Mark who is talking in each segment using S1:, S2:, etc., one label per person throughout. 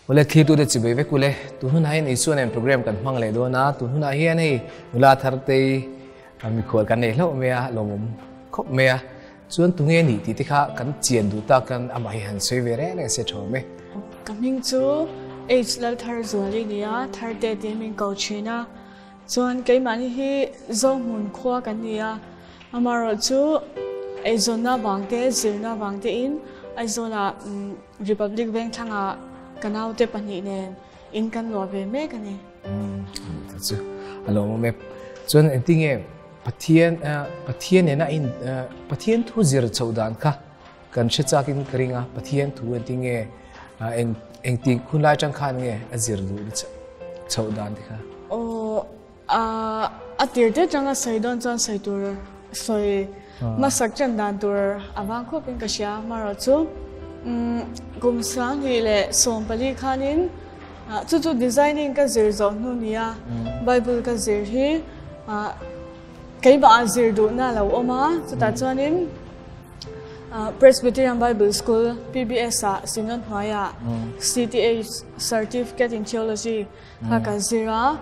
S1: Awle thlirtute chibai vek ule, tun hunah hian Isua nen program kan hmang leh dawn a, tun hunah hian hei nula Thartei mikhual kan nei hlauh mai a, lawmawm khawp mai a, chuan tunge nih tih te kha kan chian duh tak kan amah hi han sawi ve reng reng se tha awm e.
S2: Ka hming chu H Laltharzuali nia, Tharte tih min ko thin a, chuan keimahni hi Zohmun khua kan ni a, Amaherawhchu eizawnna vang te, zirna vang tein Aizawlah Republic Vengthlangah ka naute pahnih nen in kan luah ve mek a ni.
S1: Umm chu a lo awm e. Chuan engtinge Pathian Pathian nena in Pathian thu zir chhoh dan kha kan hre chakin ka ring a, Pathian thu engtinge eng engtik hun lai atang khan nge a zir duh chhoh dan te kha?
S2: Aw A tir te atanga sawi dawn chuan sawi tur sawi hmasak ṭan dan tur a vang khawpin ka hria. Amaherawhchu kum 2014 khanin chu chu designing ka zir zawh hnu nia Bible ka zir hi keimah ah zir duhna a lo awm a, chutah chuanin Presbyterian Bible School, PBS, ah Synod hnuaiah CTH, Certificate in Theology, Kha ka zir a,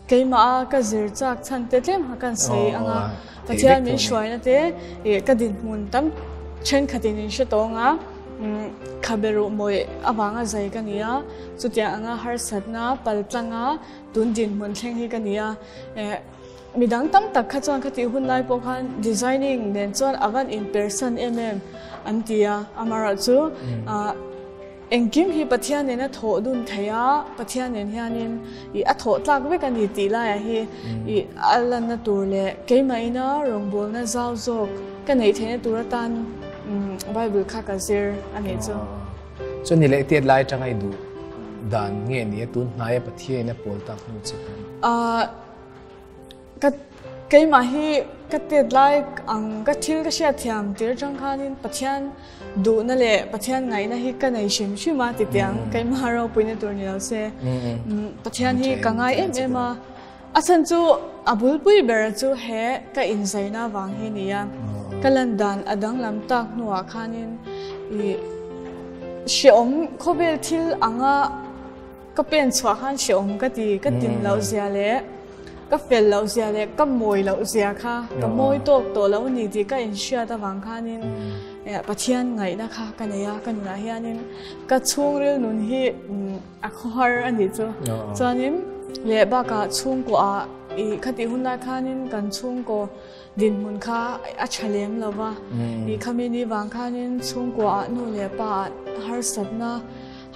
S2: keimah a ka zir chak chhan te tlem kha kan sawi ang a, Pathian min hruaina te ih ka dinhmun tam thenkhatin in hre tawng a, khabe ruh mawih avanga zai ka ni a, chutiang anga harsatna paltlanga tun dinhmun thleng hi ka ni a, midang tam tak kha chuan khatih hun lai pawh khan designing nen chuan a van inpersan em em an ti a, amaherawhchu Engkim hi Pathian nen a thawh dun thei a, Pathian nen hianin ih a thawh tlak vek a ni tih laiah hi ih a lanna tur leh keimah ina rawngbawlna zau zawk ka neih theihna tur atan Bible kha ka zir a nih chu.
S1: Chuan ni leh tiat lai atanga i duh dan nge ni a tun hnaia Pathian in a pawl tak hnu che khan?
S2: Ka keimah hi ka tet lai ang ka thil ka hriat thiam tir atang khanin Pathian duhna leh Pathian ngaihna hi ka nei hrim hrim a titiang keimah ropuina tur ni lo se Pathian hi ka ngai em em a, a chhan chu a bulpui ber chu he ka inzaina vang hi ni a, ka lan dan a danglam tak hnuah khanin ih hreawm khawvel thil anga Ka pen chhuah khan hrehawm ka ti, ka tin loh zia leh ka fel loh zia leh ka mawi loh zia kha ka mawi tawk tawh lo a ni tih ka inhriat avang khanin Pathian ngaihna kha ka nei a, ka nunah hianin ka chhungril nun hi a khawhar a nih chu. Chuanin leh bakah chhungkuaah ih khatih hun lai khanin kan chhungkaw dinhmun kha a tha lem lo va, ih khami ni vang khanin chhungkuaah nu leh paah harsatna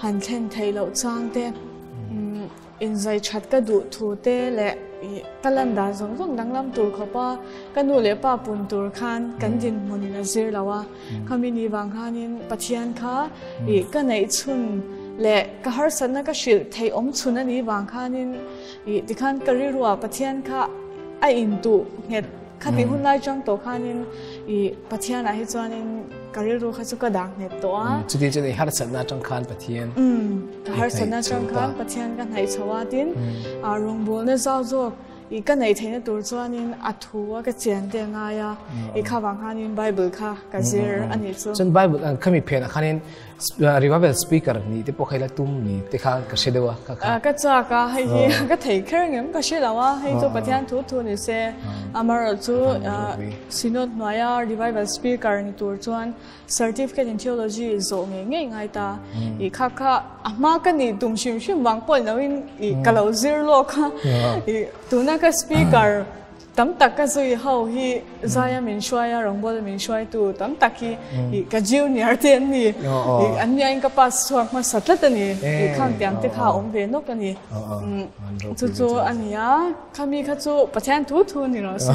S2: Han thlen theih loh chang te, inzai that ka duh thu te leh ka lan dan zawng zawng danglam tur khawpa ka nu leh pa pun tur khan kan dinhmunin a zir lo a. Khami ni vang khanin Pathian kha ih ka neih chhun leh ka harsatna ka hrilh theih awm chhun a nih vang khanin ih tikhan ka rilruah Pathian kha a intuh nghet Khati hun lai chang tawh khanin i Pathianah hi chuanin ka rilru kha chu ka dah nghet tawh a.
S1: Chuti chuan i harsatna atang khan Pathian
S2: Ka harsatna atang khan Pathian ka hnaih chho a tin rawngbawlna zau zawk i ka neih theihna tur chuanin a thu a ka chian te a ngai a i kha vang khanin Bible kha ka zir a nih chu.
S1: Chuan Bible khami phenah khanin Revival speaker nih te pawh kha ila tum ni te kha ka hre deuh a kha
S2: kha. Ka chak a, hei hi ka thei kher ngem ka hre lo a, hei chu Pathian thu thu ni se, amaherawh chu Synod hnuaia revival speaker ni tur chuan certificate in theology zawh ngei ngei ngai ta, ih kha kha a hma ka nih tum hrim hrim vang pawh ni loin ih ka lo zir lawk a, ih tuna ka speaker Tam tak ka zui ho hi Zaia min hruai a, Rawngbawla min hruaitu tam tak hi ih ka junior te an ni. Ih an nia in ka pass chhuak hmasa tlat a ni. Ih khang tiang te kha a awm ve nawk a ni. Chu chu a ni a, khami kha chu Pathian thu thu ni rawh se.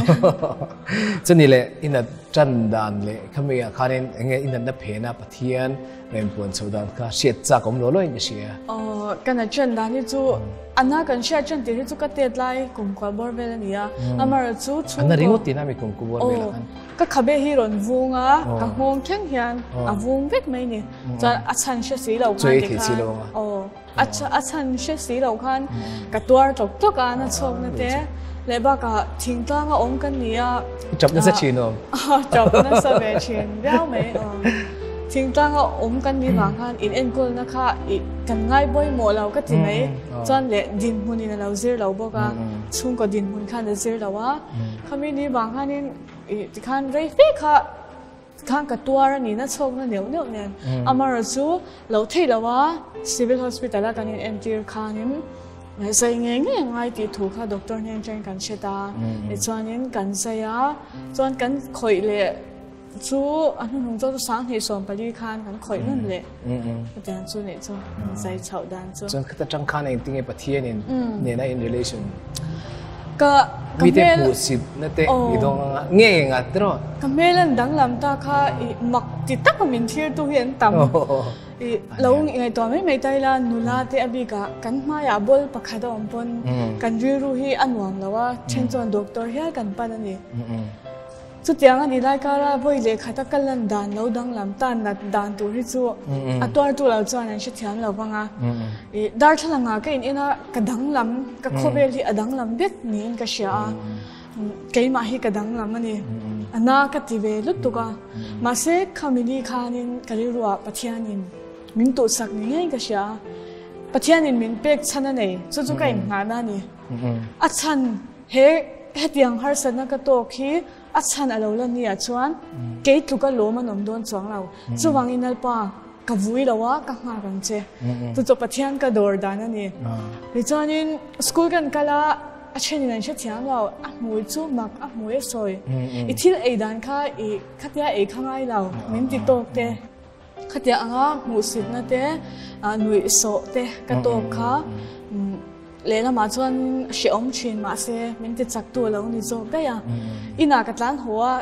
S1: Chuni leh inat tan dan leh khami ah khanin enge inatna phena Pathian Rainpuan chho dan kha hriat chak awm lo loin ka hria.
S2: Aw, ka na ṭan dan hi chu a na kan hriat ṭan tih hi chu ka tet lai kumkua bawr vel a ni a. Amaherawh chu chhungkaw.
S1: A na ringawt tihna mi kumkua bawr vel ah khan.
S2: Ka khabe hi rawn vung a, ka nghawng thleng hian a vung vek mai ni. Chuan a chhan hre si lo khan ti khan. Aw, a chhan hre si lo khan ka tuar tawk tawk a, na chhawkna te leh bakah thingtlanga awm kan ni a.
S1: I ṭap nasa ṭhin awm.
S2: Ṭap nasa ve ṭhin viau mai. Thingtlanga awm kan nih vang khan in enkawlna kha i kan ngai pawimawh lo ka ti mai. Chuan leh dinhmun in a lo zir lo bawk a, chhungkaw dinhmun khan a zir lo a. Khami ni vang khanin i tikhan rei fe kha tikhan ka tuar a ni na chhawkna neuh neuh nen. Amaherawh chu lo thei lo a, Civil Hospital a kan in entir khanin zai ngei ngei a ngai tih thu kha doctor hnen atangin kan hre ta. Tichuanin kan zai a, chuan kan khawih leh Chu a hnuhnung chu 2014 khan kan khawih nun leh hetiang chu nih chu zai chhoh dan chu.
S1: Chuan khata tang khan engtin nge Pathian in nena in relation
S2: ka ka
S1: mite hmuh sip na te i dawng anga nge nga tiraw?
S2: Ka hmel an danglam ta kha i mak ti taka min thlir tu hi an tam. I lo ngaihtuah mai mai ta ila nula te a bikah kan hmaiah ball pakhat a awm pawn kan rilru hi a nuam lo a, then chuan doctor hial kan pan a ni. Chutiang a nih lai kara vawi leh khata ka lan dan lo danglam tan nat dan tur hi chu a tuartu lo chuan an hrethiam lo vang a. Ih darthlalangah ka in en a, ka danglam, ka khawvel hi a danglam vek niin ka hria a. Keimah hi ka danglam a ni. A na ka ti ve lutuk a. Mahse khami ni khanin ka rilruah Pathianin min tuhsak ni ngeiin ka hria a. Pathianin min pek chhan a nei, chu chu ka inngahna a ni. A chhan He hetiang harsatna ka tawk hi a chhan a lo la nia chuan kei tluka lawm an awm dawn chuang lo. Chuvangin Lalpa, ka vui lo a, ka nghak ang che. Chu chu Pathian ka dawr dan a ni. Tichuanin school kan kal a, a thenin an hrethiam lo, a hmui chu mak, a hmui a sawi. I thil ei dan kha i khatia ei kha ngai lo, min ti tawk te. Khatia anga hmuhsitna te, nuih sawh te ka tawk kha lehlamah chuan hrehawm thin mahse min ti chak tu a lo ni zawk daih a. Inah ka tlan haw a,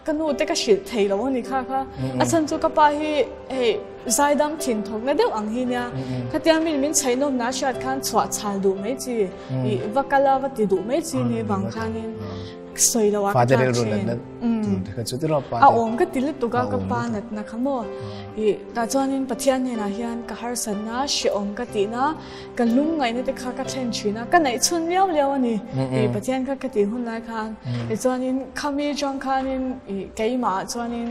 S2: ka nu te ka hrilh thei lo a ni kha kha. A chhan chu ka pa hi hei zaidam thin thawkna deuh ang hi nia. Khatia min min chhaihnawmna a hriat khan chhuah chhal duh mai chi, va kal a va ti duh mai chi ni vang khanin. sawi lo a ka tlak thin. A awm ka ti lutuk a ka pa natna kha maw. I tah chuanin Pathian hnenah hian ka harsatna hrehawm ka tihna ka lungngaihna te kha ka thlen thin a ka neih chhun liau liau a ni. I Pathian kha ka tih hun lai khan tichuanin khami chang khanin i keimah ah chuanin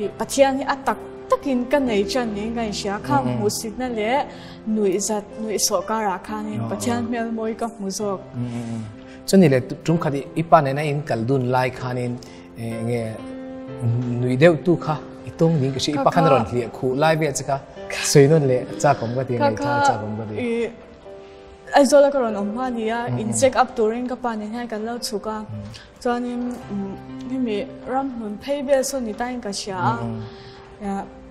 S2: i Pathian hi a tak takin ka nei chan niin ka inhria kha hmuhsitna leh nuihzat nuihsawh karah khanin Pathian hmel mawi ka hmu zawk.
S1: Chuni leh tum khat i pa nena in kal dun lai khanin nge nui deuh tu kha i tawng ding ka hria i pa khan a rawn hliah khuh lai vel che kha sawi nawn leh chak awm ka ti ngai tha chak awm ka ti.
S2: Aizawl a ka rawn awm hma ni a in check up turin ka pa nen hian kan lo chhuk a chuanin hemi ramhlun phei vel sawn ni tain ka hria a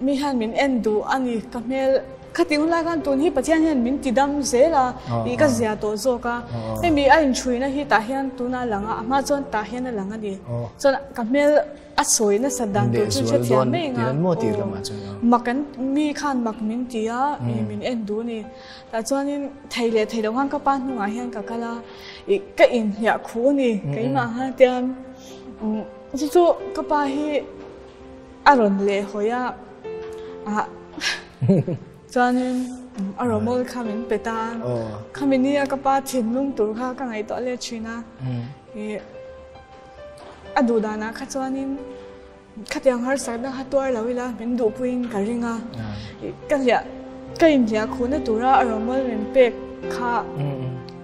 S2: Mi hian min en duh a ni ka hmel khati hun lai khan tun hi Pathian hian min ti dam zel a tih ka zia tawh zawk a hemi a inchhuina hi tah hian tuna a lang a a hma chuan tah hian a lang a ni chuan ka hmel a sawi nasat dan tur chu hrethiam mai anga mak an mi khan mak min ti a min en duh a ni tah chuanin thei leh thei lo khan ka pa hnungah hian ka kal a ih ka inhniah khuh a ni keimah khan tiang chu chu ka pa hi A rawn leh hawi a, ah chuanin a rawmawl kha min pe ta a, khami nia ka pa thinlung tur kha ka ngaihtuah let thin a, ih a duh danah kha chuanin khatiang harsatna kha tuar lo ila min duhpuiin ka ring a, ih ka hliah ka inhliah khuhna tura a rawmawl min pek kha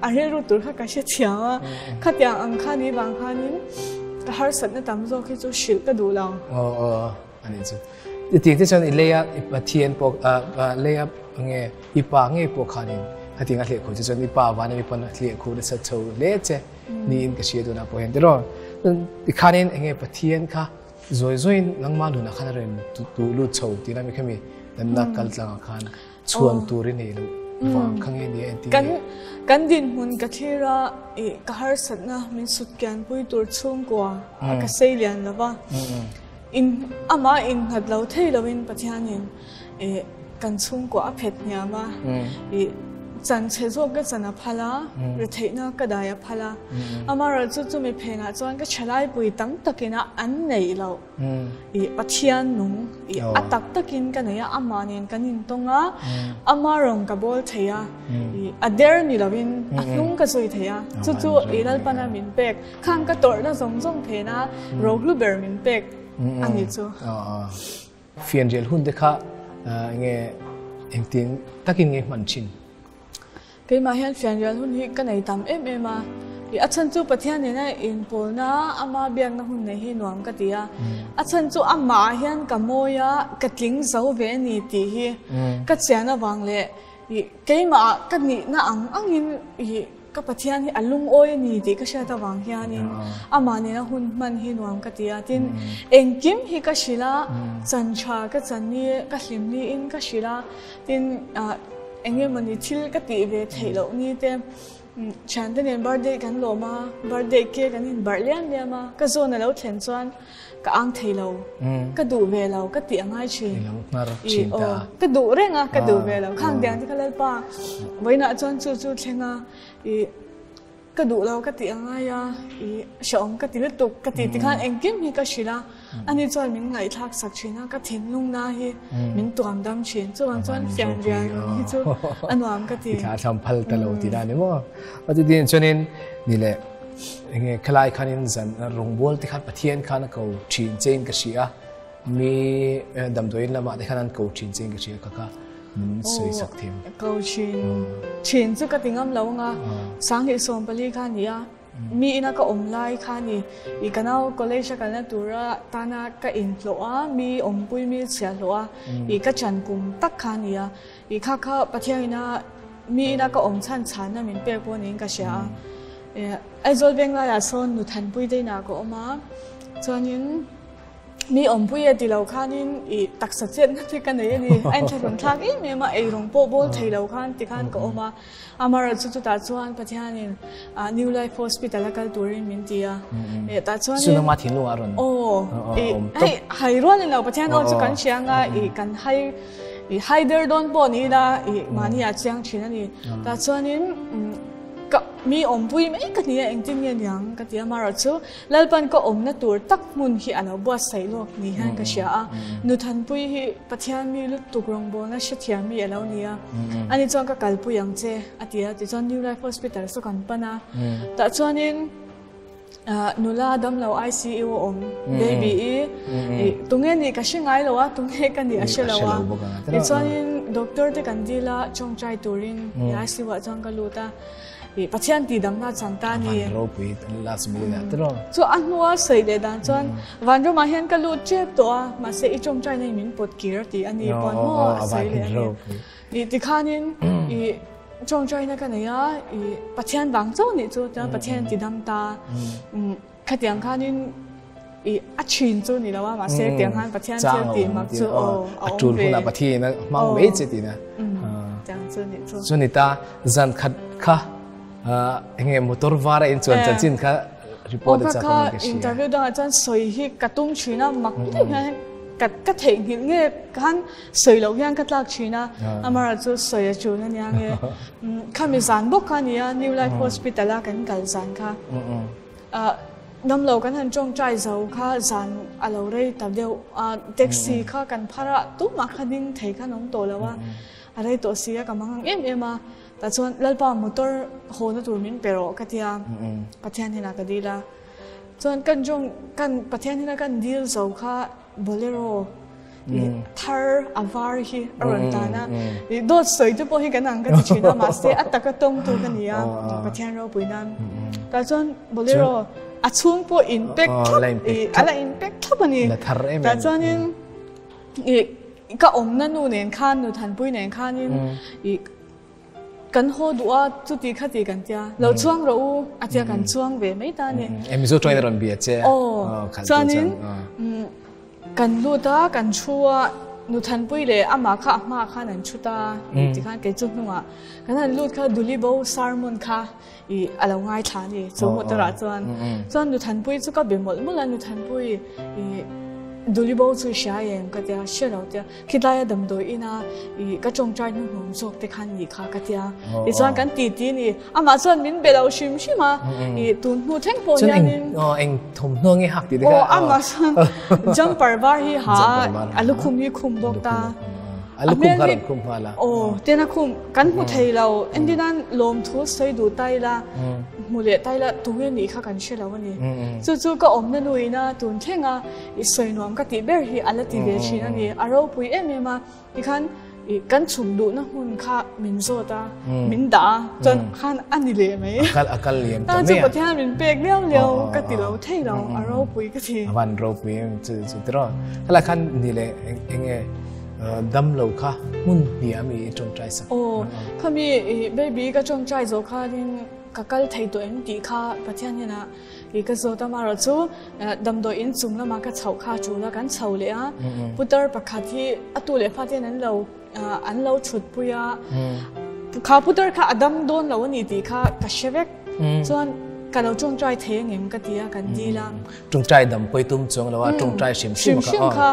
S2: a rilru tur kha ka hrethiam a, khatiang ang kha ni vang khanin ka harsatna tam zawk hi chu hrilh ka duh lo.
S1: Aw aw a nih chu. I tih te chuan i leia i Pathian pawh leia nge i pa ngei pawh khanin hetiang a hliah khuh che chuan i pa vana mi pawn a hliah khuh nasa chho hle che niin ka hria tunah pawh hian tiraw. Tikhanin enge Pathian kha zawi zawiin nangmah nunah khan a rawn tuh lut chho tihna mi khami danna kal tlangah khan Chhuan tur i nei loh vang kha nge nia entir
S2: nge? Kan dinhmun ka thlir a, ih ka harsatna min sut kianpui tur chhungkua a ka sei lian lo va. In amah innghat lo thei loin Pathianin ih kan chhungkua a phet hniam a, ih chan chhe zawk ka chan a phal a, retheihna ka dai a phal a. Amaherawhchu chu chumi phenah chuan ka thalaipui tam takin a an neih loh. I Pathian nung i a tak takin ka nei a, amah nen kan intawng a, ama rawng ka bawl thei a, i a der ni lovin a hnung ka zui thei a, chu chu i Lalpana min pek, khang ka tawrhna zawng zawng phena rohlu ber min pek a ni chu.
S1: Fianrial hun te kha enge engtin takin nge hman thin?
S2: Keimah hian fianrial hun hi ka nei tam em em a, i a chhan chu Pathian nena inpawlna ama biakna hun nei hi nuam ka ti a, a chhan chu amah ah hian ka mawi a, ka tling zo ve a ni tih hi ka chian avang leh i keimah ah ka nihna ang angin i ka Pathian hi a lungawi a ni tih ka hriat avang hianin amah nena hun hman hi nuam ka ti a, tin engkim hi ka hrilh a, chan tha ka chan ni, ka hlim niin ka hrilh a, Tin, eng emawni thil ka tih ve theih loh ni te, thiante nen birthday kan lawm a, birthday cake an inbarh liam liam a, ka zawn a lo thlen chuan ka ang thei lo, ka duh ve lo, ka tih a ngai thin.
S1: I lo hnar thin ta.
S2: Aw, ka duh reng a, ka duh ve lo. Khang tiang te kha Lalpa, vawiinah chuan chu chu thleng a, ih. Ka duh lo ka tih a ngai a, i hrehawm ka ti lutuk ka ti tikhan engkim hi ka hrilh a, ani chuan min ngaihthlak sak thin a, ka thinlungna hi min tuam dam thin, chuvang chuan fian rial nun hi chu a nuam ka ti.
S1: I thla thlam phal ta lo tih na ni maw? A ti din chuanin ni leh enge khalai khanin zan rawngbawl te khan Pathian khan a ko thin chein ka hria a, mi damdawiin lamah te khan an ko thin chein ka hria kha kha. Min sawi sak thim.
S2: Ko thin. Thin chu ka ti ngam lo anga Sanghnih 14 kha ni a. Mi ina ka awm lai kha ni. I ka nau college a kalna tura tana ka inhlawh a, mi awmpui mi chhiah hlawh a, i ka chan kum tak kha ni a. I kha kha Pathian ina mi ina ka awm chhan chhanna min pek pawh niin ka hria a. Aizawl Venglaiah sawn Nuthanpui te inah ka awm a, chuanin. Mi awmpui e ti lo khanin i taksa chetna te ka nei a ni. A inthlahrun thlak em em a, eirawng pawh bawl thei lo khan tikhan ka awm a. Amaherawh chu chutah chuan Pathianin New Life Hospital a kal turin min ti a. Eh tah chuanin.
S1: Chu nangmah thinlungah a rawn
S2: awm tawp. Hei hai rual in lo Pathian aw chu kan hria anga i kan hai i hai der dawn pawh ni ila i mahni ah chiang thin a ni. Tah chuanin ka mi awmpui mai ka ni a engtin nge niang ka ti a. Amaherawh chu Lalpan ka awmna tur tak hmun hi a lo buatsaih lawk ni hian ka hria a, Nuthanpui hi Pathian mi lutuk rawngbawlna hrethiam mi a lo ni a, ani chuan ka kalpui ang che a ti a, tichuan New Life Hospital saw kan pan a, tah chuanin nula damlo ICU a awm baby i tunge nih ka hre ngai lo a, tunge ka nih a hre lo a, tichuanin doctor te kan dil a tawngtai turin ICU ah chuan ka lut a. I Pathian tih damna chang ta ni.
S1: Van ropui last minute ah tiraw.
S2: Chu a hnua sawi leh dan chuan vanramah hian ka lut tep tawh a, mahse i tawngtai nei min pawt kir tih a ni pawn maw a sawi leh a ni. I tikhanin i tawngtaina ka nei a, i Pathian vang chauh nih chu tichuan Pathian ti dam ta. Khatiang khanin i a thin chu ni lo a, mahse tiang khan Pathian thil tih mak chu aw
S1: a awm ve. A tul hunah Pathian a hmang mai che tihna.
S2: Tiang chu nih chu.
S1: Chu ni ta zan khat kha enge motor var a in chuan chanchin kha report a chak
S2: ka hria. Interview dangah chuan sawi hi ka tum thin a, mak deuh hian ka ka theihnghilh nge khan sawi loh hian ka tlak thin a, amaherawh chu sawi a tul ania nge. Khami zan bawk kha a ni a, New Life Hospital a kan kal zan kha. Damlo kan han tawngtai zo kha zan a lo rei ta deuh a, taxi kha kan phar a, tumah kha ding thei khan awm tawh lo a, a rei tawh si a, ka mang ang em em a, tah chuan Lalpa motor haw na tur min pe rawh ka ti a, Pathian hnenah ka dil a, chuan kan tawng kan Pathian hnena kan dil zo kha Bolero thar a var hi a rawn tan a, i dawt sawi te pawh hi kan ang ka ti thin a, mahse a taka tawngtu ka ni a, Pathian ropui nan. Tah chuan Bolero a chhung pawh in pack thlap, a la in pack thlap a ni. Tah chuanin i ka awmna nu nen khan, nu Thanpui nen khanin i Kan haw duh a, chuti khati kan tia, lo chuang rawh u a tia kan chuang ve mai ta a ni.
S1: E Mizo tawngin a rawn bia che.
S2: Aw, chuanin kan lut a, kan thu a, Nuthanpui leh amah kha a hmaah khan an thu ta tikhan kei chu hnungah kan han lut kha Dulibo sermon kha i a lo ngaithla a ni chu motor ah chuan. Chuan Nuthanpui chu ka be mawlh mawlh a, Nuthanpui i Dulibo chu i hria em ka tia, hre lo tia. Khitlaia damdawi ina i ka tawngtai hnuhnawm zawk te khan nih kha ka tia. Tichuan kan ti ti ni. Amah chuan min be lo hrim hrim a. I tun hnu thleng pawh hianin.
S1: Chuan eng thawmhnaw nge hak tih te kha.
S2: Aw amah chuan jumper var hi ha a, a lukhum hi khum bawk ta.
S1: A lukhum kha rawn khum nghal a.
S2: Aw, ten a khum kan hmu thei lo. Endinan lawmthu sawi duh ta ila, hmu leh ta ila tunge nih kha kan hre lo a ni. Chu chu ka awmna nuina tun thlenga i sawi nuam ka tih ber hi a la ti ve thin a ni. A ropui em em a. Tikhan i kan chhuk duhna hmun kha min zawt a, min dah a, chuan khan a ni leh mai.
S1: A kal a kal liam ta mai a.
S2: Chu Pathian min pek liau liau ka ti lo thei lo, a ropui ka ti.
S1: A van ropui em chu chu tiraw. Helai khan ni leh eng nge dam lo kha hmun hnih a mi i tawngtai sak.
S2: Aw, khami i baby ka tawngtai zawh khanin ka kal thei tawh em tih kha Pathian hnenah I ka zawt a marawh chu damdawi in chung lama ka chhoh kha a tul a, kan chho leh a, putar pakhat hi a tu leh fate an lo an lo thut pui a, kha putar kha a dam dawn lo a ni tih kha ka hre vek, chuan ka lo tawngtai thei angem ka ti a, kan dil a.
S1: Tawngtai dam pawi tum chuang lo a, tawngtai hrim hrim
S2: kha. Hrim kha,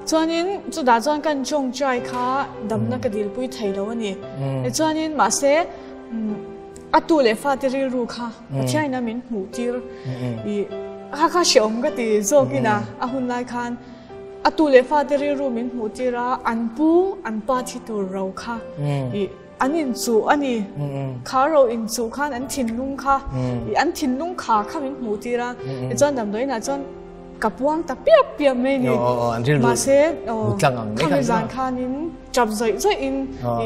S2: chuanin chutah chuan kan tawngtai kha damna ka dil pui thei lo a ni. Chuanin mahse A tu leh fate rilru kha Pathiain a min hmuh tir i kha kha hreawm ka ti zawkin a, a hun lai khan a tu leh fate rilru min hmuh tir a, an pu an pa thi tur ro kha i an inchuh a ni. Kha ro inchuh khan an thinlung kha i an thinlung kha kha min hmuh tir a, tichuan damdawiinah chuan ka puang ta piap piap mai ni. Mahse khami zan khanin tap zawih zawihin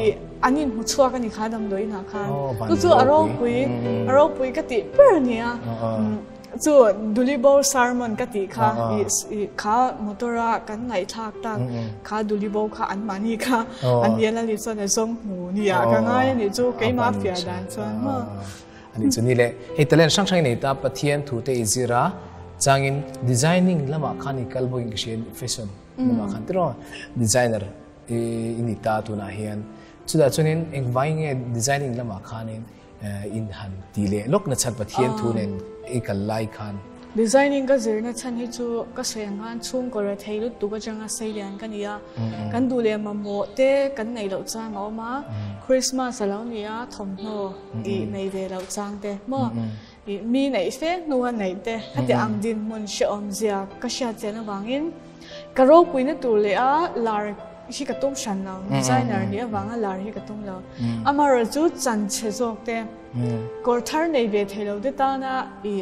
S2: i an inhmu chhuak a ni kha damdawi inah khan. Chu chu a ropui a ropui ka tih ber a ni a. Chu Dulibo sermon ka tih kha i kha motor a kan ngaihthlak tak kha Dulibo kha an mahni kha an ni a lali chuan a zawng hmu nia ka ngai a nih chu keimah fiah dan chuan maw.
S1: Ani chu ni le hei talent hrang hrang i nei ta Pathian thu te i zir a changin designing lamah khan i kal bawkin ka hria fashion lamah khan tiraw designer i ni ta tunah hian chutah chuanin engvai nge designing lamah khanin in han ti leh lawk na chhan Pathian thu nen i kal lai khan.
S2: Designing ka zirna chhan hi chu ka sawi ang khan chhungkaw rethei lutuk atanga seilian ka ni a, kan duh leh mamawh te kan neih loh chang a awm a, Christmas a lo ni a thawmhnaw i nei ve loh chang te maw i mi neih fe hnua neih te heti ang dinhmun hrehawm zia ka hriat chian avangin ka ropuina tur leh a lar hi ka tum hran lo, designer nih avanga lar hi ka tum lo. Amaherawhchu chan chhe zawk te kawr thar nei ve thei lo te tana i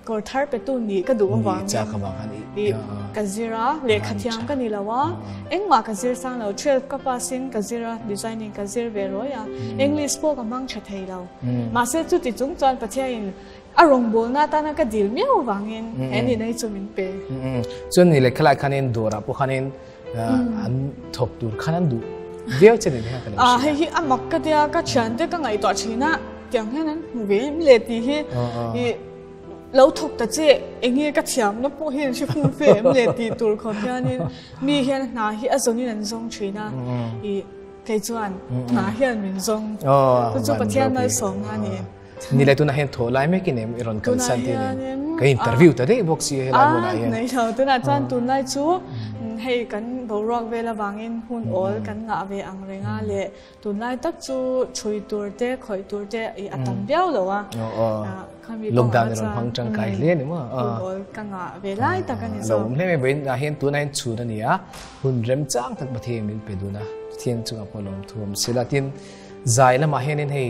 S2: Kawr thar petu nih ka duh avangin i ka zir a, lehkha thiam ka ni lo a, engmah ka zir sang lo, 12 ka pass in ka zir a, designing ka zir ve rawi a, English pawh ka hmang tha thei lo. Mahse chuti chung chuan Pathiain a rawngbawlna atana ka dil miau avangin he nihna hi chu min pe.
S1: Chuan ni lehkha lai khanin dawrah pawh khanin an thawk tur khan an duh viau che ni kha ka lo hria.
S2: Hei hi a mak ka tia, ka thiante ka ngaihtuah thin a, tiang hian an hmu ve em le tih hi i lo thawk ta che, enge ka thiamna pawh hian hre fum fe em le tih tur khawp hianin mi hian hna hi a zawnin an zawng thin a, i kei chuan hna hian min zawng. Chu chu Pathian malsawmna a ni.
S1: Ni le tunah hian thaw lai mek in em i rawn kal san te nen ka interview ta daih bawk si helai hmunah hian.
S2: Nei lo tunah chuan tunlai chu hei kan boruak vel avangin hun awl kan ngah ve ang reng a leh tunlai tak chu chhui tur te khawih tur te i a tam viau lo a. Khami
S1: lockdown i rawn hmang tangkai hle a ni maw?
S2: Hun awl ka ngah ve lai tak a ni zawk.
S1: Lo awm hle mai vawiin ah hian tunah hian chhun a ni a hun remchang tak Pathian min pe dun a Pathian chungah pawh lawmthu awm sela tin Zai lamah hianin hei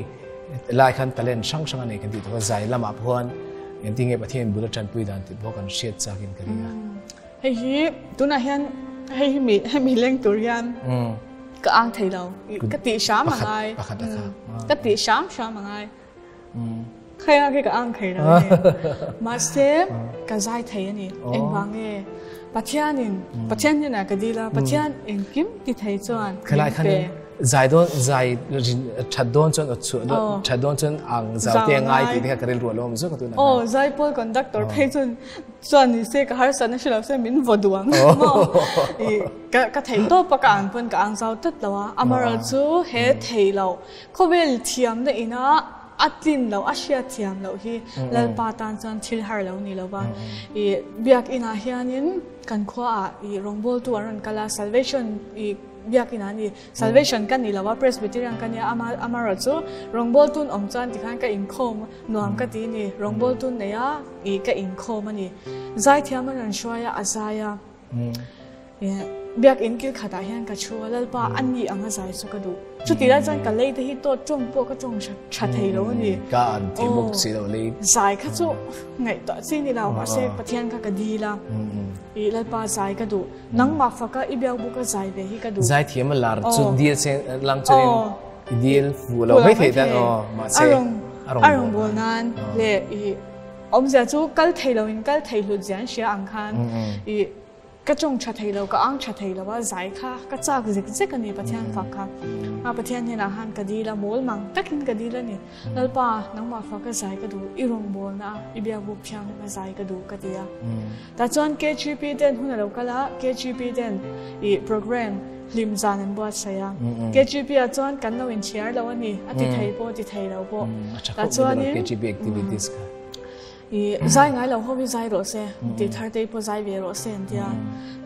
S1: lai khan talent hrang hrang a nei kan tih tawh a, zai lamah pawh khan engtin nge Pathian bul a tanpui dan tih pawh kan hriat chakin ka ring a.
S2: Hei hi tunah hian hei hi mi hemi leng tur hian ka ang thei lo, ka tih hram a ngai, ka tih hram hram a ngai. Khaia khi ka ang thei lo a ni. Mahse ka zai thei a ni. Engvang nge? Pathianin, Pathian hnenah ka dil a, Pathian engkim ti thei chuan
S1: min pe. Zai dawn, zai that dawn chuan aw chhuah dawn, that dawn chuan ang zau te a ngai tih te kha ka rilru a lo awm zawk a tunah.
S2: Aw, zaipawl conductor phei chuan chuan ni se ka harsatna hre lo se min vaw duh ang maw? I ka theih tawp a ka ang pawn ka ang zau tlat lo a, amaherawhchu chu he thei lo Khawvel thiamna ina a tlin loh, a hriat thiam loh hi Lalpa tan chuan thil har lo ni lo va. I biakinah hianin kan khuaah i rawngbawltu an rawn kal a, Salvation i biakinah a ni. Salvation ka ni lo a, Presbyterian ka nia, amaherawh chu rawngbawltun awm chuan tikhan ka inkhawm nuam ka ti a ni. Rawngbawltun neia i ka inkhawm a ni. Zaithiam an rawn hruai a, a zai a. Biakinn kil khatah hian ka thu a, Lalpa a ni anga zai chu ka duh. Chutih lai chuan ka lei te hi tawt tawng pawh ka tawng tha thei lo a ni.
S1: Ka an thei bawk si lo lei.
S2: Zai kha chu ngaihtuah chi ni lo, mahse Pathian kha ka dil a, i Lalpa zai ka duh. Nangmah faka i biak bawka zai ve hi ka duh.
S1: Zai thiam a lar chu dil se lang chuan i dil fuh lo mai thei dan aw, mahse
S2: a rawn bawl nan leh i awmzia chu kal thei lo in kal thei hlut zia an hria ang khan i Ka tawng tha thei lo, ka ang tha thei lo a, zai kha ka chak zek zek a ni Pathian fak kha. A Pathian hnenah khan ka dil a, mawl mang takin ka dil a ni. Lalpa, nangmah fak ka zai ka duh, i rawngbawlna a, i biakbuk thianghlim a zai ka duh ka ti a. Tah chuan KGP ten hun a lo kal a, KGP ten i program hlim zan an buatsaih a. KGP ah chuan kan lo inchhiar lo a ni, a ti thei pawh, ti thei lo pawh.
S1: Tah chuanin. KGP activities kha.
S2: I zai ngai lo ho hi zai rawh se, tih thar te pawh zai ve rawh se an tia.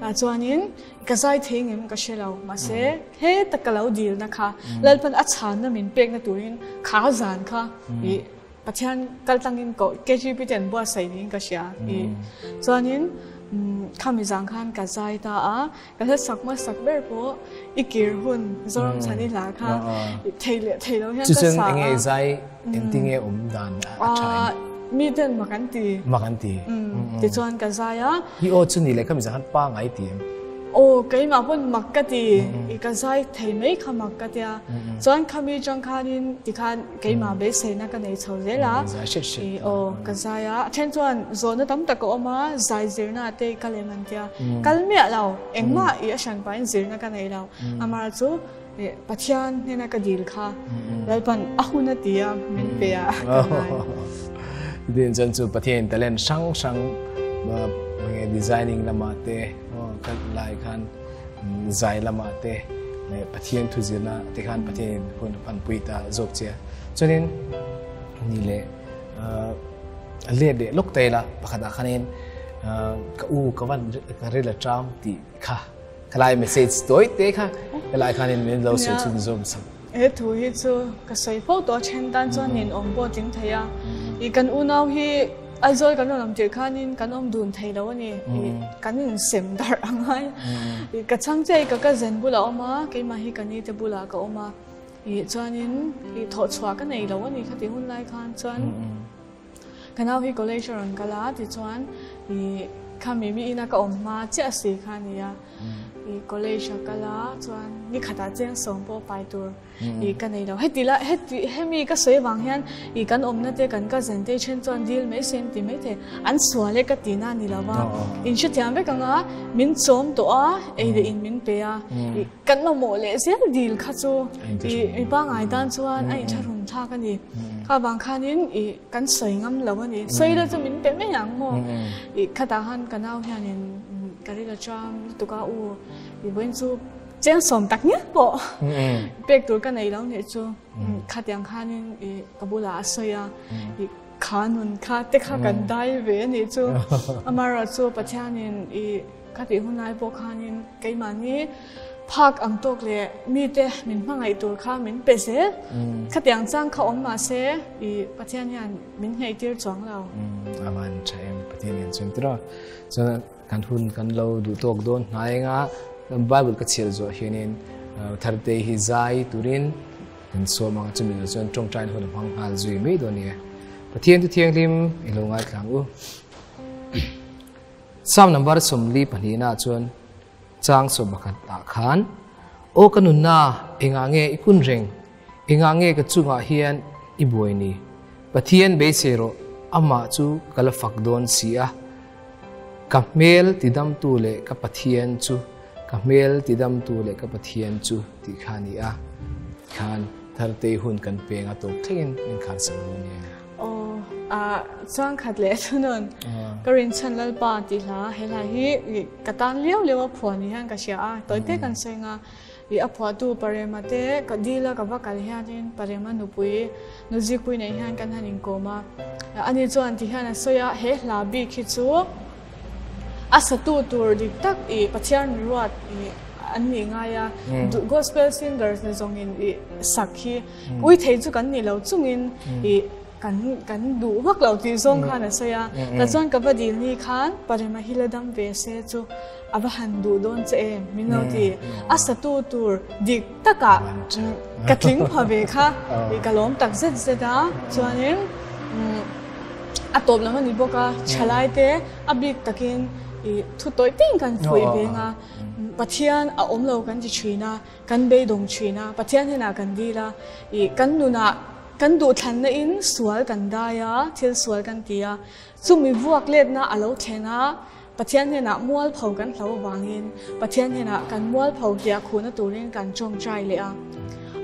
S2: Tah chuanin ka zai thei ngem ka hre lo, mahse he tak ka lo dilna kha Lalpan a chhanna min pekna turin kha zan kha i Pathian kal tlangin ko KGP te an buatsaih niin ka hria. I chuanin khami zan khan ka zai ta a, Ka hla sak hmasak ber pawh i kir hun Zoram chhan i hla kha thei leh thei lo hian ka sa a.
S1: Chuchuan enge zai engtinge awm dan a tha em?
S2: Mi ten mak an ti.
S1: Mak an ti.
S2: Tichuan ka zai a.
S1: I aw chu ni leh kha mi zan khan pa ngai ti em?
S2: Aw keimah pawn mak ka ti. I ka zai thei mai kha mak ka tia. Chuan khami tang khanin tikhan keimah beiseina ka nei chho zel a.
S1: Zai hret hret.
S2: Aw ka zai a. A then chuan zawhna tam tak a awm a, zai zirna te i kal em an tia. Kal miah lo, engmah i a hran pahin zirna ka nei lo. Amah chu Pathian hnena ka dil kha Lalpan a hun a ti a, min pe a ka ngai.
S1: Chutin chuan chu Pathian talent hrang hrang designing lamah te ka lai khan zai lamah te leh Pathian thu zirna te khan Pathian hun a panpui ta zawk che a. Chuanin ni leh let leh lawk ta ila pakhatah khanin ka u ka van ka ril a ṭam tih kha ka lai message tawi te kha ka lai khanin min lo sawi chhun zawm sak.
S2: He thu hi chu ka sawi fo tawh a then tan chuan nin awm pawh tling thei a i kan unau hi Aizawl kan rawn awm tirh khanin kan awm dun thei lo a ni i kan insem darh a ngai i ka chhang che i ka cousin bulah a awm a keimah hi ka ni te bulah ka awm a i chuanin i thawhchhuah ka nei lo a ni khati hun lai khan chuan Ka nau hi college a rawn kal a tichuan ih kha Mimi ina ka awm hma chiah si kha a nia ih college a kal a chuan ni khatah chiang sawm pawh pai tur ih ka nei lo heti la heti hemi ka sawi avang hian ih kan awmna te kan cousin te then chuan deal mai se an ti maithei an sual e ka ti na a ni lo va inhrethiam vek anga min chawm tawh a ei leh in min pe a ih kan mamawh leh zel dil kha chu ih mi pangngai tan chuan a inthlahrun thlak a ni. Kha vang khanin ih kan sawi ngam lo a ni. Sawi la chu min pe mai ang maw? Ih khatah khan ka nau hianin ka ril a cham lutuk a, u ih vawiin chu cheng sawm tak ngial pawh pek tur ka nei lo nih chu. Khatiang khanin ih ka bulah a sawi a, ih kha nun kha te kha kan dai ve a nih chu. Amaherawhchu Pathianin ih Ka tih hun lai pawh khanin keimahni phak ang tawk leh mite min hmangaih tur kha min pe zel. Khatiang chang kha awm mahse i Pathian hian min ngheih tir chuang lo.
S1: A van tha em Pathian hian chuan tiraw. Chuan kan hun kan lo duh tawk dawn hnai anga Bible ka chhiar zawh hianin Thartei hi zai turin kan sawm anga chumi lo chuan tawngtaina hun a hmang nghal zui mai dawn nia. Pathian chu thianghlim i lo ngaithla ang u. Psalm number 42 ah chuan chang 11 ah khan Aw ka nunna engah nge i kun reng engah nge ka chungah hian i buai ni Pathian beisei rawh amah chu ka la fak dawn si a ka hmel tidamtu leh ka Pathian chu ka hmel tidamtu leh ka Pathian chu tih kha a ni a khan Thartei hun kan peng a tawp thlengin min kharsak dawn nia.
S2: Aw ah chuan khat leh thunun ka rinchhan Lalpa tih hla he hla hi ka tan liau liau a phuah ni hian ka hria a tawi te kan sawi nga ih a phuahtu Parema te ka dil a ka va kal hianin Parema nupui Nuzikpui nei hian kan han inkawm a ani chuan ti hian a sawi a he hla bik hi chu A satu tur dik tak ih Pathian ruat ih an nih ngai a, gospel singers ni zawngin ih sak hi ui thei chu kan nih lo chungin ih. kan kan duh vak lo tih zawng khan a sawi a. Tah chuan ka va dil ni khan Parema hi la dam ve se chu a va han duh dawn che em min lo ti. A satu tur dik takah ka tling pha ve kha tih ka lawm tak zet zet a. Chuanin a tawp lam a ni bawk a, thalai te a bik takin ih thu tawih teng kan fuih ve ang a. Pathian a awm lo kan ti thin a, kan beidawng thin a, Pathian hnenah kan dil a, ih kan nunah kan duhthlanna in sual kan dai a, thil sual kan ti a, chumi vuak letna a lo thleng a, Pathian hnenah mualpho kan hlo avangin Pathian hnenah kan mualpho hliah khuhna turin kan tawngtai leh a.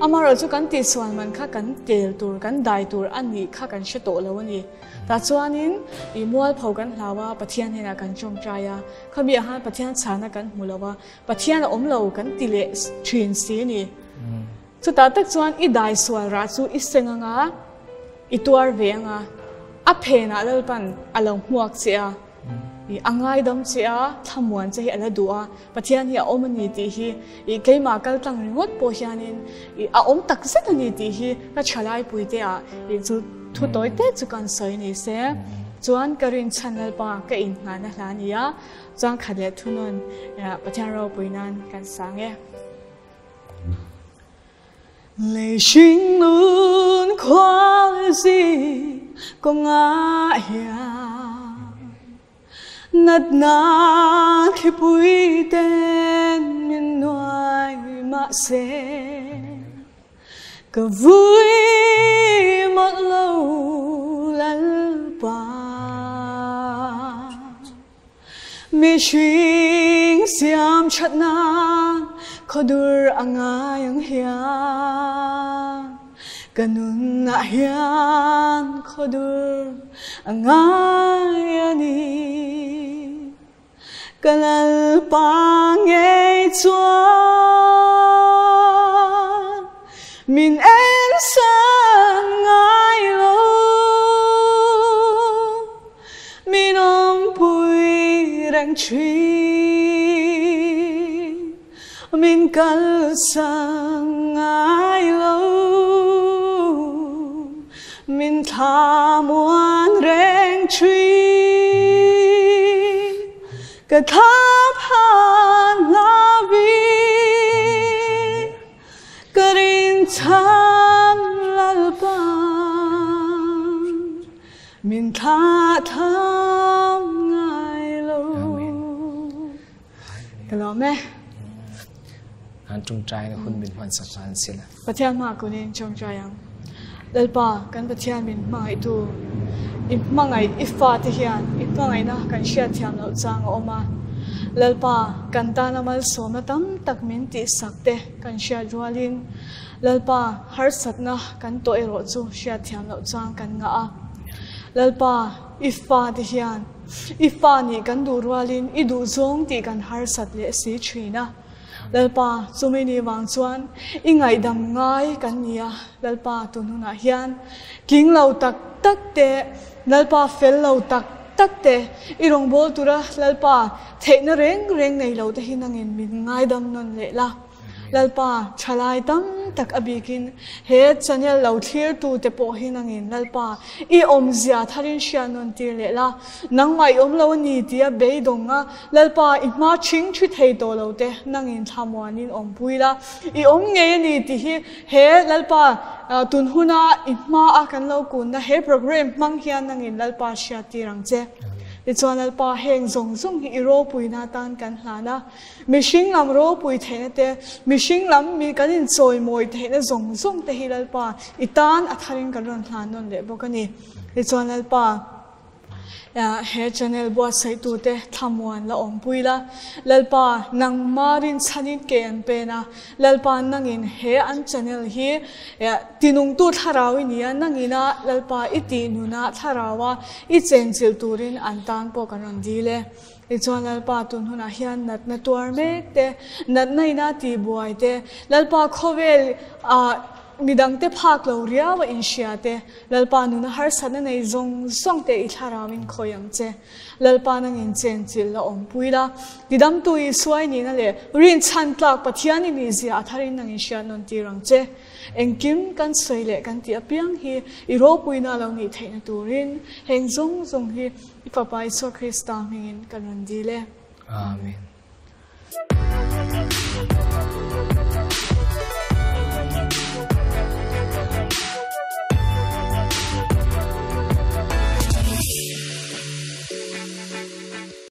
S2: Amaherawhchu chu kan tihsual man kha kan tel tur, kan dai tur a nih kha kan hre tawh lo a ni. Tah chuanin ih mualpho kan hlau a, Pathian hnenah kan tawngtai a. Khami ah khan Pathian chhana kan hmu lo a, Pathian a awm lo kan ti leh thin si a ni. Chutah tak chuan i dai sual rah chu i seng ang a, i tuar ve ang a, a phenah Lalpan a lo hmuak che a, i a ngaidam che a, thlamuan che hi a la duh a, Pathian hi a awm a ni tih hi i keimah kal tlang ringawt pawh hianin i a awm tak zet a ni tih hi ka thalaipui te ah i chu thu tawi te chu kan sawi ni se. Chuan ka rinchhan Lalpa ka inngahna hla a ni a, chuan khat leh thunawn Pathian ropui nan kan sang e. Lei hring nun khual zi kawngah hian natna thlipui ten min nuai mahse Ka vui mawlh lo Lalpa Mihring siam that nan khawdur a ngai ang hian Ka nunah hian khawdur a ngai a ni. Ka Lalpa ngei chuan min en san ngai lo, min awmpui reng thin, min kalsan ngai lo, min thlamuan reng thin. Ka thla phan hlavi ka rinchhan Lalpa min thla tham ngai lo. Ka lawm e.
S1: An tawngtai na hun min hman sak an sila.
S2: Pathian hma kunin tawngtai ang. Lalpa, kan Pathian min hmangaihtu, i hmangaih i fate hian i hmangaihna kan hriatthiam loh chang a awm a. Lalpa, kan tana malsawmna tam tak min tihsak te kan hriat rualin, Lalpa, harsatna kan tawh erawh chu hriatthiam loh chang kan ngah a. Lalpa, i fate hian i fa nih kan duh rualin i duhzawng tih kan harsat leh si thin a. Lalpa, chumi ni vang chuan i ngaihdam ngai kan ni a, Lalpa tun hunah hian tling lo tak tak te, Lalpa fel lo tak tak te, i rawngbâwl tura Lalpa theihna reng reng nei lo te hi nangin min ngaidam nawn leh la. Lalpa, thalai tam tak a bikin he channel lo thlirtu te pawh hi nangin Lalpa i awmzia tharin hriat nawn tir leh la, nangmah i awm lo a ni tia beidawng a, Lalpa, i hma ṭhing ṭhi thei tawh lo te, nangin thlamuanin awmpui la, i awm ngei a ni tih hi he Lalpa tun huna i hmaa kan lo kunna he program hmang hian nangin Lalpa hriat tir ang che. Tichuan Lalpa, heng zawng zawng hi i ropuina atan kan hlan a, mihring lam ropui theihna te, mihring lam mi kan inchawimawi theihna zawng zawng te hi Lalpa i tan a tharin kan rawn hlan nawn leh bawk a ni. Tichuan Lalpa, He channel buatsaih tute thlamuan la awmpui la, Lalpa nangma rinchhanin ke an pen a, Lalpa nangin he an channel hi tinungtu thlarau i ni a, nangina Lalpa i tih nuna thlaraua i chenchilh turin an tan pawh kan rawn dil e. Tichuan Lalpa tun hunah hian natna tuar mek te, natna ina tihbuai te, Lalpa khawvel ah. Midangte phak lo riau a inhria te, Lalpa nuna harsatna nei zawng zawng te i thlarauin khawi ang che. Lalpa nangin chenchilh la awmpui la, tidamtu Isua i nihna leh rinchhan tlak Pathian i nihzia a tharin nangin hriat nawn tir ang che. Engkim kan sawi leh kan tih apiang hi i ropuina a lo nih theihna turin heng zawng zawng hi i Fapa Isua Krista hmingin kan rawn dil e.
S1: Amen.